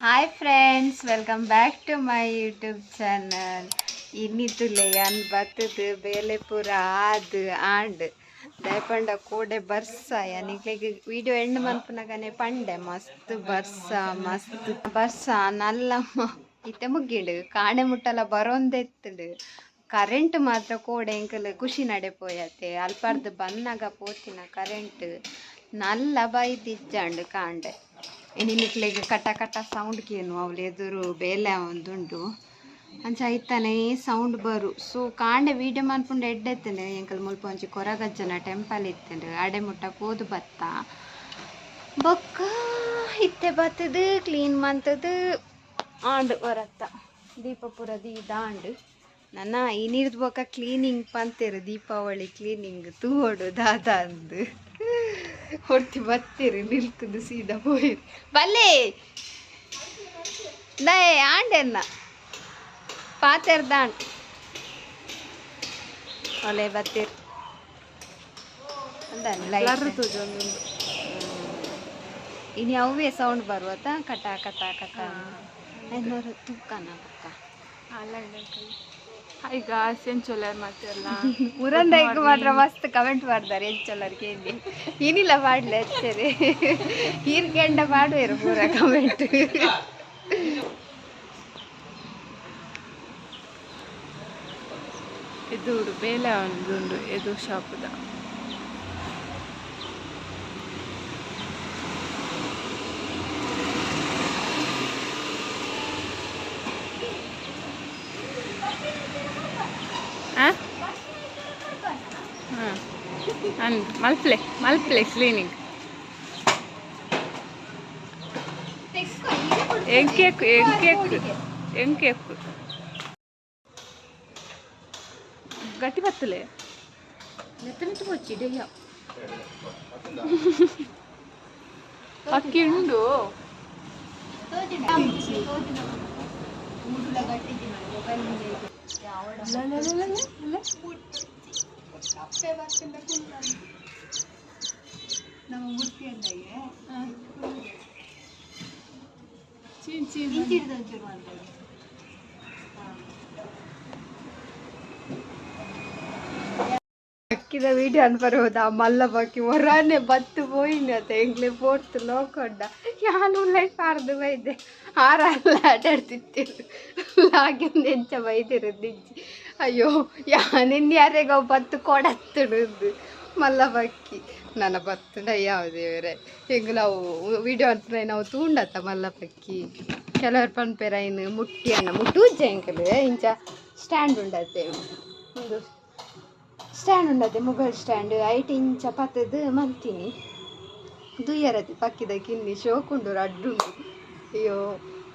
Hi friends, welcome back to my YouTube channel. ಇನ್ನಿತ್ತುಲೆ ಅನ್ ಬತ್ತದು ಬೇಲೆ ಪೂರ ಆದ್ ಆಂಡ್ ದಯಪಂಡ ಕೋಡೆ ಬರ್ಸ. ಯಾನಿಕ್ಲೆಗ್ ವಿಡಿಯೋ ಎಂಡ್ ಮನ್ಪುನಗನೆ ಪಂಡೆ, ಮಸ್ತ್ ಬರ್ಸ, ಮಸ್ತ್ ಬರ್ಸ. ನಲ್ಲ ಇತ್ತೆ ಮುಗ್ಗಿಂಡು, ಕಾಣೆ ಮುಟ್ಟಲ ಬರೋಂದೆತ್ತುಂಡು. ಕರೆಂಟ್ ಮಾತ್ರ ಕೋಡೆ ಎಂಕಲ್ ಖುಷಿ ನಡೆ ಪೋಯತೆ. ಅಲ್ಪರ್ದು ಬನ್ನಗ ಪೋತಿನ ಕರೆಂಟ್ ನಲ್ಲ ಬೈದಿಜ್ಜಾಂಡ್ ಕಾಂಡೆ. ಇನಿ ನಿಕ್ಲೆಗ್ ಕಟ ಕಟ ಸೌಂಡ್ ಕೇನು. ಅವ್ಲು ಎದುರು ಬೇಲೆ ಒಂದುಂಡು, ಅಂಚ ಐತಾನೆ ಸೌಂಡ್ ಬರು. ಸೊ ಕಾಂಡೆ ವೀಡಿಯೋ ಮನ್ಪುಂಡ ಎಡ್ಡೆತ್ತಂಡು. ಎಂಕಲ್ ಮುಲ್ಪ ಒಂಜಿ ಕೊರಗಜ್ಜನ ಟೆಂಪಲ್ ಇತ್ತಂಡು, ಅಡೆ ಮುಟ್ಟ ಪೋದು ಬತ್ತ. ಬೊಕ್ಕ ಇತ್ತೆ ಬತ್ತದು ಕ್ಲೀನ್ ಮಂತದು ಆಂಡ್. ಹೊರತ್ತ ದೀಪಪುರ ದೀದಾಂಡ್. ನನ್ನ ಇನಿರ್ದು ಬೊಕ್ಕ ಕ್ಲೀನಿಂಗ್ ಪಂತೆರು, ದೀಪಾವಳಿ ಕ್ಲೀನಿಂಗ್ ತೂವೊಡು ದಾದ ಅಂದು. ಹೊರ್ತಿ ಬತ್ತೀರಿ ನಿಲ್ಕುದು ಸೀದಾ ಪೋಯಿರು. ಬಲ್ಲೆ ದಯೆ ಆಂಡೆನ್ನ ಪಾತೆರ್ದಾಂಡ್. ಒಲೆ ಬತ್ತೀರ್. ಬ್ಲರ್ ತೋಜೊಂದುಂಡು. ಇನಿ ಅವೇ ಸೌಂಡ್ ಬರುವತ್ತ, ಕಟ ಕಟ ಕಟ. ಐನೂರು ತೂಕನ ಬೊಕ್ಕ. ಹಾಯ್ ಗಾಯ್ಸ್, ಎಂಚೊಲ್ಲಾರ್ ಮಾತೆರ್ಲ? ಉರಂದೈಕ್ ಮಾತ್ರ ಮಸ್ತ್ ಕಮೆಂಟ್ ಮಾಡ್ತಾರೆ ಎಂಚೊಲ್ಲರ್ ಕೇಂಡಿ. ಏನಿಲ್ಲ ಮಾಡ್ಲೆ ಅಚ್ಚರಿ ಈರ್ ಕೆಂಡ ಮಾಡುವೆರು ಪೂರ ಕಮೆಂಟ್. ಎದುರು ಬೇಲೆ ಒಂದುಂಡು, ಎದು ಶಾಪುದ. ಆ? ಹಾ. ಅಂದ್ ಮಲ್ಪ್ಲೆ ಮಲ್ಪ್ಲೆ ಕ್ಲೀನಿಂಗ್. ಎಂಕೆಕ್ಕು ಎಂಕೆಕ್ಕು ಎಂಕೆಕ್ಕು ಗಟ್ಟಿ ಬತ್ತಲೆ. ಅಕ್ಕಿ ಉಂಡು. ನಮ್ಮ ಮುಟ್ಟಿ ಅಂದಾಗೆ. ಚೀನ್ ಚೀನ್. ಇಂಚಿಡ್ದು ಒಂಚೂರು ಮಾಡ್ಬೋದು. ಅಕ್ಕಿದ ವೀಡಿಯೋ ಅನ್ಪರ್ಬೋದ. ಮಲ್ಲ ಬಾಕಿ ಹೊರಾನೆ ಬತ್ತು ಪೋಯಿನ ಎಂಗ್ಲೆ ಪೋರ್ತು ಲೋಕೊಂಡ. ಯಾನು ಲೈಫ್ ಆರ್ದು ಬೈದೆ ಆರಲ್ಲ ಆಟಾಡ್ತಿತ್ತಿರು ಲಾಗಿಂದ ಎಂಚ ಬೈದಿರು ನಿಜ್ಜಿ. ಅಯ್ಯೋ, ಯಾನಿನ್ ಯಾರಿಗೋ ಬತ್ತು ಕೊಡತ್ತುಡು ಮಲ್ಲ ಬಕ್ಕಿ. ನನ್ನ ಬತ್ತುಂಡ ಯಾವ ದೇವರೇ. ಎಂಗ್ಲ ನಾವು ವಿಡಿಯೋ ಅಂತ ನಾವು ತೂಂಡತ್ತ ಮಲ್ಲ ಪಕ್ಕಿ. ಕೆಲವರು ಪನ್ಪೆರ್ ಐನ್ ಮುಟ್ಟಿ ಅನ್ನ ಮುಟ್ಟುಜ್ಜ ಎಂಕಲ್. ಇಂಚ ಸ್ಟ್ಯಾಂಡ್ ಉಂಡತ್ತೆ, ಒಂದು ಸ್ಟ್ಯಾಂಡ್ ಉಂಡತ್ತೆ, ಮೊಬೈಲ್ ಸ್ಟ್ಯಾಂಡ್. ಐಟ್ ಇಂಚ ಪತ್ತದು ಮಲ್ತೀನಿ. ದುಯ್ಯರತಿ ಪಕ್ಕಿದ ಕಿನ್ನಿ ಶೋಕುಂಡು, ರಡ್ಡುಂಡು. ಅಯ್ಯೋ,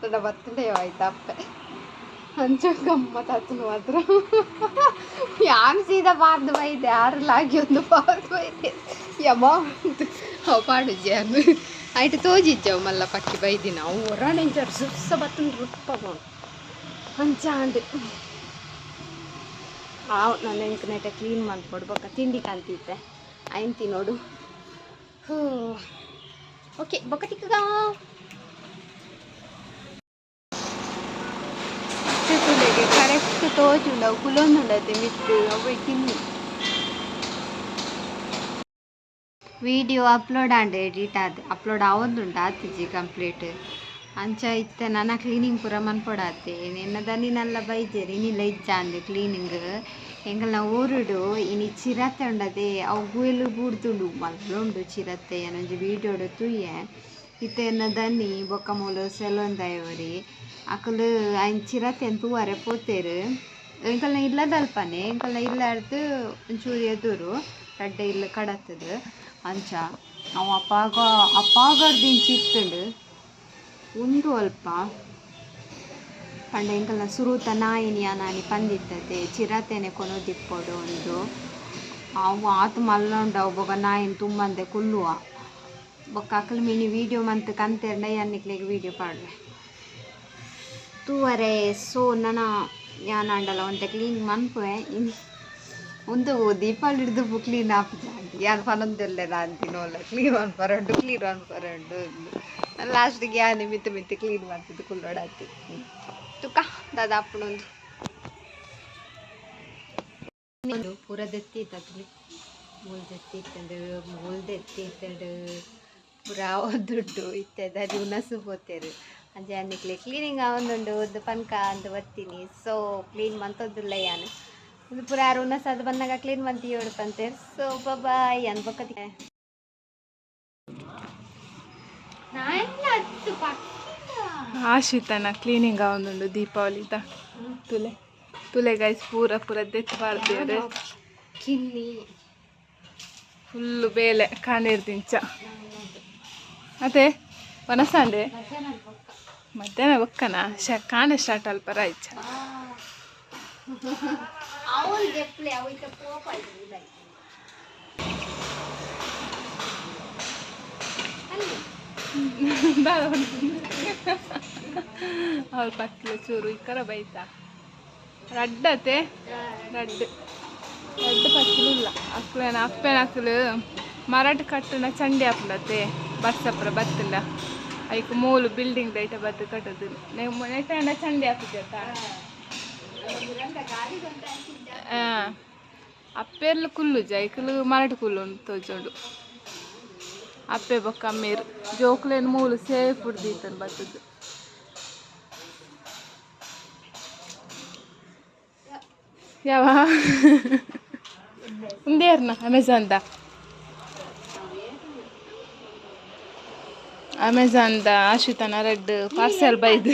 ನನ್ನ ಬತ್ತುಂಡ ಆಯ್ತು ಅಪ್ಪೆ. ಅಂಚ ಗಮ್ಮತ್ ಆತನು ಮಾತ್ರ. ಯಾನ್ ಸೀದಾ ಬಾರ್ದು ಬೈದೆ, ಆರು ಒಂದು ಬಾರ್ದು ಬೈದೆ. ಯಮ ಅವು ಪಾಡುಜಿ ಅನ್ನು ಐಟ್ ತೋಜಿಜ್ಜವು ಮಲ್ಲ ಪಕ್ಕಿ ಬೈದಿನ. ಅವು ಹೊರಾಣೆಂಚಾರು ಸುಸ್ಸ ಬತ್ತುಂಡು ರುಪ್ಪ ಅಂಚ ಆಂಡ್. ಆವ್ ನಾನು ಎಂಕ್ ನೆಟ ಕ್ಲೀನ್ ಮಲ್ಪೊಡು. ಬೊಕ್ಕ ತಿಂಡಿ ಕಂತಿತ್ತೆ ಐನ್ ನೋಡು. ಹೂ, ಓಕೆ, ಬೊಕ್ಕ ತಿಕ್ಕಗ. ಕರೆಕ್ಟ್ ತೋಜುಂಡು. ಅವು ಕುಲೊಂದುಂಡತೆ ಮಿತ್ತು ಅವು ಕಿನ್ನಿ. ವಿಡಿಯೋ ಅಪ್ಲೋಡ್ ಆಂಡ್, ಎಡಿಟ್ ಆದ್ ಅಪ್ಲೋಡ್ ಆವೊಂದುಂಡು, ಆತಿಜಿ ಕಂಪ್ಲೀಟ್. ಅಂಚ ಇತ್ತೆ ನನ ಕ್ಲೀನಿಂಗ್ ಪೂರ ಮನ್ಪೊಡಾತೆ. ನಿನ್ನ ದನಿನಲ್ಲ ಬೈಜೆರ್, ಇನಿಲ ಇಜ್ಜಾಂದ್ ಕ್ಲೀನಿಂಗ್. ಎಂಕಲ್ನ ಊರುಡು ಇನಿ ಚಿರತೆ ಉಂಡತೆ, ಅವು ಗುವೆಲ್ ಬೂರ್ದುಂಡು. ಮಲ್ಲ ಚಿರತೆ, ಯಾನೊಂಜಿ ವೀಡಿಯೋಡು ತೂಯೆ. ಇತ್ತೆ ಎನ್ನ ದನಿ ಬೊಕ್ಕ ಮೂಲು ಸೆಲೊಂದಾಯವರಿ ಅಕುಲು ಐನ್ ಚಿರತೆನ್ ತೂವರೆ ಪೋತೆರ್. ಎಂಕಲ್ನ ಇಲ್ಲದಲ್ಪನೆ, ಎಂಕಲ್ನ ಇಲ್ಲಡ್ದು ಒಂಚೂರು ಎದುರು ರಡ್ಡೆ ಇಲ್ಲು ಕಡತದು. ಅಂಚ ಅವು ಅಪಾಗ ಅಪಾಗರ್ದಿಂಚಿ ಇತ್ತುಂಡು, ಉಂಡು ಅಲ್ಪ. ಪಂಡ ಎಂಕಲ್ನ ಸುರೂತ ನಾಯಿನಿ ನಾನಿ ಪಂದಿತ್ತತೆ, ಚಿರತೆನೆ ಕೊನೊದಿಪ್ಪೊಡು ಉಂದು. ಅವು ಆತ್ ಮಲ್ಲ ಉಂಡು ಅವು. ಬೊಕ ನಾಯಿನ್ ತುಂಬಂದೆ ಕುಲ್ಲುವ. ಬೊಕ್ಕ ಅಕಲ್ ಮಿನಿ ವೀಡಿಯೋ ಮಂತ್ ಕಂತೆರ್ಂಡ ಯಾನ್ ನಿಕ್ಲೆಗ್ ವೀಡಿಯೋ ಪಾಡ್ವೆ ತೂವರೆ. ಸೊ ನನ ಯಾನಾಂಡಲ ಒಂತೆ ಕ್ಲೀನ್ ಮನ್ಪುವೆ ಇನಿ. ಉಂದು ದೀಪಾವಳಿ ಹಿಡ್ದು ಕ್ಲೀನ್ ಆಪುಜ. ಯಾನ್ ಪನೊಂದುಲ್ಲೆ ನಾನ್ ದಿನೋಲ ಕ್ಲೀನ್ ಮನ್ಪರೆ ಉಂಡು, ಕ್ಲೀನ್ ಮನ್ಪರೆ ಉಂಡು. ಲಾಸ್ಟಿಗೆ ಯಾನೆ ಮಿತ್ತು ಮಿತ್ತು ಕ್ಲೀನ್ ಮಾಡ್ತಿದ್ದು ಕುಲ್ಲೋಡಾತಿ. ತುಕ್ಕ ದಾದ ಆಪುಣೊಂದು ಒಂದು ಪೂರ ದೆತ್ತಿ ಇತ್ತಲ್ಲಿ. ಮೂಲು ದೆತ್ತಿ ಇತ್ತಂಡು, ಮೂಲು ದೆತ್ತಿ ಇತ್ತಂಡು, ಪೂರ ದುಡ್ಡು ಇತ್ತೆ ದಾದಿ ಉನಸು ಪೋತೇರು. ಅಂಚ ನಿಕ್ಲೆ ಕ್ಲೀನಿಂಗ್ ಆವೊಂದುಂಡು ಒಂದು ಪನ್ಕ ಅಂದ್ ಬತ್ತೀನಿ. ಸೊ ಕ್ಲೀನ್ ಮಂತೊಂದುಲ್ಲ ಯಾನ್. ಒಂದು ಪೂರ ಆರು ಉನಸ್ ಅದು ಬಂದಾಗ ಕ್ಲೀನ್ ಮಂತಿಯೋಡು ಪಂತೇರ್. So bye ಅನ್ಬೊಕ್ಕ. ಆಶಿತನ ಕ್ಲೀನಿಂಗ್ ಆವೊಂದುಂಡು ದೀಪಾವಳಿದ. ತುಲೆ ತುಲೆ ಗೈಸ್, ಪೂರ ಪೂರ ದೆತ್ತ್ ಪಾಡ್ದೇರು. ಕಿನ್ನಿ. ಫುಲ್ಲು ಬೇಲೆ ಕಾಣಿರ್ದಿಂಚ ಅದೇ ವನಸಾಂಡೆ. ಮಧ್ಯಾಹ್ನ ಬೊಕ್ಕನ ಶ ಕಾಣ ಸ್ಟಾರ್ಟ್ ಅಲ್ಪರ ಇಚ್ಚ. ಅವಳು ದೆಪ್ಲೆ ಅವು ಇತ್ತ ಪೋಪ. ಅವ್ಳು ಪಕ್ಕಿಲ ಚೂರು ಇಕ್ಕರ ಬೈತ. ರಡ್ಡತೆ ರಡ್ಡ್ ರಡ್ಡ್ ಪಕ್ಕಿಲು ಇಲ್ಲ. ಅಕ್ಲೆನ ಅಪ್ಪೆನ ಅಕ್ಲು ಮರಟ್ ಕಟ್ಟುನ ಚಂಡಿ ಆಪುಂಡತೆ. ಬರ್ಸಪುರ ಬತ್ತುಂಡ ಐಕ್ ಮೂಲು ಬಿಲ್ಡಿಂಗ್ ದೈಟ ಬತ್ತು ಕಟ್ಟುದು. ನೆಟ್ಟಾಂಡ ಚಂಡಿ ಆಪುಜತ್ತ. ಅಪ್ಪೆರ್ಲು ಕುಲ್ಲುಜ, ಐಕುಲು ಮರಟ್ ಕುಲ್ಲು ತೋಜುಂಡು. ಅಪ್ಪೆ ಬೊಕ್ಕ ಅಮ್ಮೇರು ಜೋಕ್ಲೆನ್ ಮೂಲು ಸೇಫ್ ದೀತನ್ ಬತ್ತುದು. ಯಾವ ಉಂದೇರ್ನ ಅಮೆಝಾನ್ದ ಅಮೆಝಾನ್ದ ಆಶ್ರಿತನ ರೆಡ್ ಪಾರ್ಸೆಲ್ ಬೈದು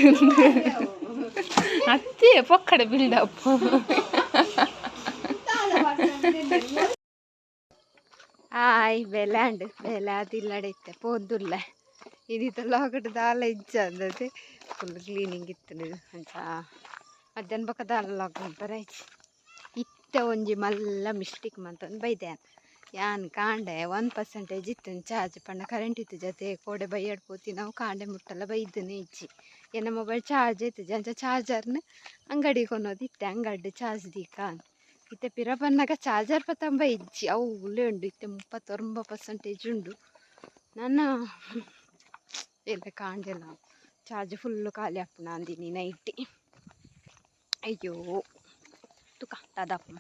ಅತ್ತೆ ಪೊಕ್ಕಡೆ ಬಿಲ್ಡಪ್. ಆಯ್ ಬೆಲೆ ಆಂಡ್, ಬೆಲೆ ಅದು ಇತ್ತೆ ಪೋಂದುಲ್ಲ. ಇನಿತ ಲಾಗಡ್ ದಾಲ ಇಜ್ಜ ಅಂದತೆ. ಫುಲ್ ಕ್ಲೀನಿಂಗ್ ಇತ್ತು. ಅಂಚ ಮಧ್ಯಾಹ್ನ ಬೊಕ ದಾಲ ಲಾಗ್ ಮನ್ಪರೆ ಇಜ್ಜಿ. ಇತ್ತೆ ಒಂಜಿ ಮಲ್ಲ ಮಿಸ್ಟೇಕ್ ಮಂತೊಂದು ಬೈದೆ ಯಾನ್. ಕಾಂಡೆ 1% ಇತ್ತು ಚಾರ್ಜ್ ಪಂಡ ಕರೆಂಟ್ ಇತ್ತು ಜೊತೆ. ಕೋಡೆ ಬೈಯಡ್ ಪೋತಿ ನಾವು, ಕಾಂಡೆ ಮುಟ್ಟಲ್ಲ ಬೈದನೆ ಇಜ್ಜಿ. ಎನ್ನ ಮೊಬೈಲ್ ಚಾರ್ಜ್ ಇತ್ತು, ಅಂಚ ಚಾರ್ಜರ್ನ ಅಂಗಡಿ ಕೊನೋದಿತ್ತೆ, ಅಂಗಡಿ ಚಾರ್ಜ್ ದೀಕ. ಇತ್ತೆ ಪಿರ ಬನ್ನಗ ಚಾರ್ಜರ್ ಪತಂಬ ಇಜ್ಜಿ, ಅವು ಉಲ್ಲೇ ಉಂಡು. ಇತ್ತೆ 39% ಉಂಡು. ನನ್ನ ಎಲ್ಲ ಕಾಂಡೆಲ್ಲ ಚಾರ್ಜ್ ಫುಲ್ಲು ಖಾಲಿ ಆಪುಂಡು ಅಂದಿನಿ ನೈಟಿ. ಅಯ್ಯೋ, ತುಕ ದಾದಾಪು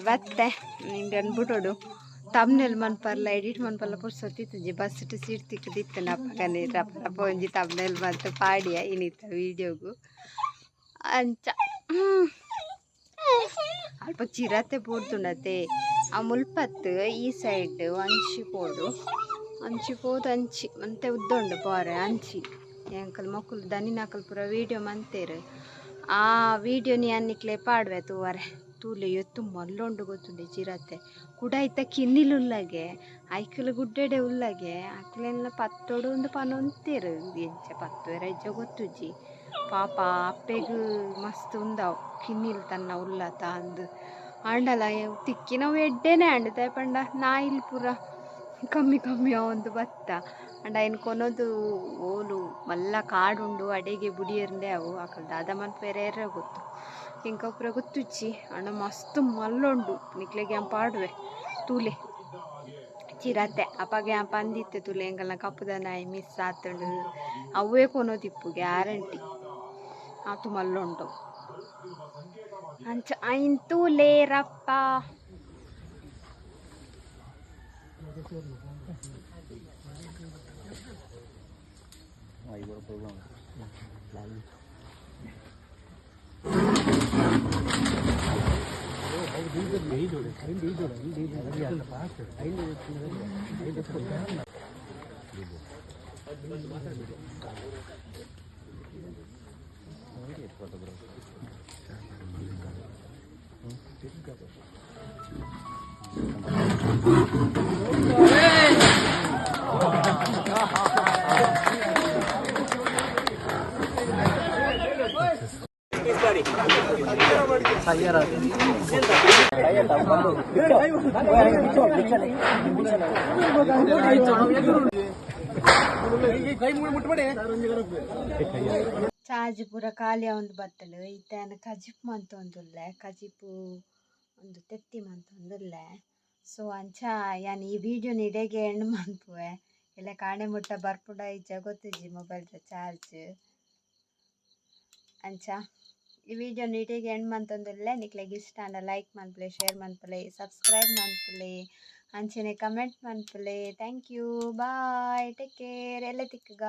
ಬತ್ತೆ ನಿಂಗೆ ಅನ್ಬಿಟ್ಟೋಡು. ತಮ್ನೆಲ್ ಮನ್ಪರ್ಲ, ಎಡಿಟ್ ಮನ್ಪರ್ಲ ಪುರ್ಸೊತ್ತಿತ್ತುಜಿ. ಬಸ್ ಸೀಟ್ ತಿಕ್ಕದಿತ್ತು ಅಪ್ಪಗನೆ. ರಪ್ಪ ರಪ್ಪ ಒಂಜಿ ತಮ್ನೆಲ್ ಮಂತ್ ಪಾಡಿಯ ಇನಿತ ವೀಡಿಯೋಗು. ಅಂಚ ಅಲ್ಪ ಚಿರತೆ ಪೂರ್ತುಂಡತೆ. ಆ ಮುಲ್ಪತ್ತು ಈ ಸೈಡ್ ಅಂಚಿ ಪೋಡು, ಅಂಚಿ ಪೋದು ಅಂಚಿ ಮಂತೆ ಉದ್ದ ಉಂಡು ಪೋರೆ. ಅಂಚಿ ಎಂಕಲ್ ಮೊಕುಲು ದನಿನಕಲ್ ಪೂರ ವೀಡಿಯೋ ಮಂತೇರು. ಆ ವೀಡಿಯೋನಿ ಅನ್ನಿಕ್ಲೆ ಪಾಡ್ವೆ ತೂವರೆ. ತೂಲೆ ಎತ್ತು ಮಲ್ಲುಂಡು ಗೊತ್ತುಂಡೆ ಚಿರತೆ. ಕುಡ ಇತ್ತ ಕಿನ್ನಿಲುಲ್ಲಗೆ, ಐಕುಲು ಗುಡ್ಡೆಡೆ ಉಲ್ಲಗೆ. ಅಕ್ಲೆನ್ಲ ಪತ್ತೊಡು ಒಂದು ಪನೊಂತೇರು. ಎಂಚ ಪತ್ತುವೆರ ಇಜ್ಜ ಗೊತ್ತುಜ್ಜಿ. ಪಾಪ ಅಪ್ಪೆಗ್ ಮಸ್ತ್ ಉಂದಾವ್ ಕಿನ್ನಿಲ್ ತನ್ನ ಉಲ್ಲತ ಅಂದ್. ಆಂಡಲ ತಿಕ್ಕಿನವು ಎಡ್ಡೆನೆ ಆಂಡ್. ದಾಯೆ ಪಂಡ ನಾಯಿಲ್ ಪೂರ ಕಮ್ಮಿ ಕಮ್ಮಿ ಆವೊಂದು ಬತ್ತ. ಆಂಡ ಐನ್ ಕೊನೊದು ಓಲು ಮಲ್ಲ ಕಾಡುಂಡು, ಅಡೆಗೆ ಬುಡಿಯೆರ್ಂದೆ ಅವು. ಅಕಲ್ ದಾದ ಮನ್ಪುವೆರ್ ಏರೆ ಗೊತ್ತು, ಎಂಕ್ ಅವು ಪೂರ ಗೊತ್ತುಜ್ಜಿ. ಆಂಡ ಮಸ್ತ್ ಮಲ್ಲ ಉಂಡು. ನಿಕ್ಲೆಗ್ ಯಾನ್ ಪಾಡುವೆ ತೂಲೆ ಚಿರತೆ. ಅಪಗ ಯಾನ್ ಪಂದಿತ್ತೆ ತೂಲೆ, ಎಂಕಲ್ನ ಕಪ್ಪುದ ನಾಯಿ ಮಿಸ್ ಆತುಂಡು, ಅವ್ವೇ ಕೊನೊದಿಪ್ಪು ಗ್ಯಾರಂಟಿ, ಆತು ಮಲ್ಲ ಉಂಡು. ಅಂಚ ಐನ್ ತೂಲೆ ರಪ್ಪ. ಚಾರ್ಜ್ ಪೂರ ಖಾಲಿ ಆವೊಂದು ಬತ್ತುಂಡು. ಇತ್ತೆ ಯಾನ್ ಕಜಿಪು ಮಂತೊಂದುಲ್ಲೆ, ಕಜಿಪು ಒಂದು ತೆತ್ತಿ ಮಂತೊಂದುಲ್ಲೆ. ಸೊ ಅಂಚ ಯಾನ್ ಈ ವಿಡಿಯೋನ ಇಡೆಗೆ ಎಂಡ್ ಮನ್ಪುವೆ. ಎಲ್ಲ ಕಾಣೆ ಮುಟ್ಟ ಬರ್ಪುಂಡ ಇಜ್ಜ ಗೊತ್ತಿಜ್ಜಿ ಮೊಬೈಲ್ದ ಚಾರ್ಜ್. ಅಂಚ ಈ ವಿಡಿಯೋ ನೀಟಿಗೆ ಎಂಡ್ ಮಂತೊಂದುಲ್ಲೆ. ನಿಕ್ಲೆಗ್ ಇಷ್ಟ ಆಂಡ ಲೈಕ್ ಮನ್ಪುಲೆ, ಶೇರ್ ಮನ್ಪುಲೆ, ಸಬ್ಸ್ಕ್ರೈಬ್ ಮನ್ಪುಲೆ, ಅಂಚನೆ comment ಮನ್ಪುಲೆ. Thank you, bye, take care. ಎಲ್ಲ ತಿಕ್ಕುಗ.